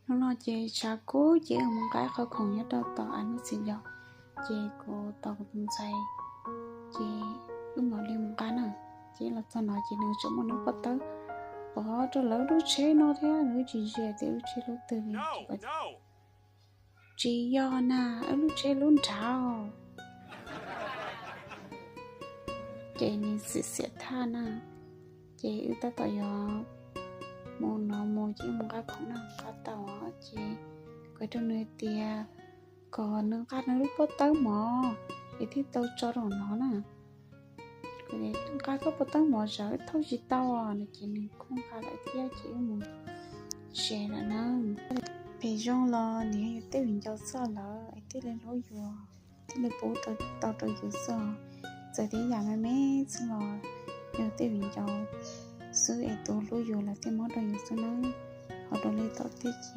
Hnub no ces tshav kub ces wb mus nqa qhov khoom nyob rau tom av hnub txiv los, ces kuv tos kuv tus ntxhais, ces wb mam li mus nqa na. Ces los txog no ces nws tseem muaj nws pob tawb pov rau lawv lub tsheb no thiab, nws tsis ntsia tias lub tsheb lub twg li. Tsis yog na, wb lub tsheb lub nrad. Ces nws xiam xiam thaj na, ces wb tab tom yuav mus no mus ces mus nqa khoom na, nqa tau ces kuv hais rau nws tias kom nws nqa nws lub pob tawb mov es thiaj tau tso rau no na. Kuv tias nqa koj pob tawb mov zawm thauj tsis tau no ces nws kuj nqa lawm thiab ces wb mus tsev lawm na. Phem zoo los nws yog yus tej viv ncaus xwb lawm es thiaj li hlub yus, thiaj li pub tau rau yus xwb. Txawm tias yam me me xwb los yog tej viv ncaus xwb es tus hlub yus lawm thiaj muab rau yus xwb nawb. Ho raws li tom tej ces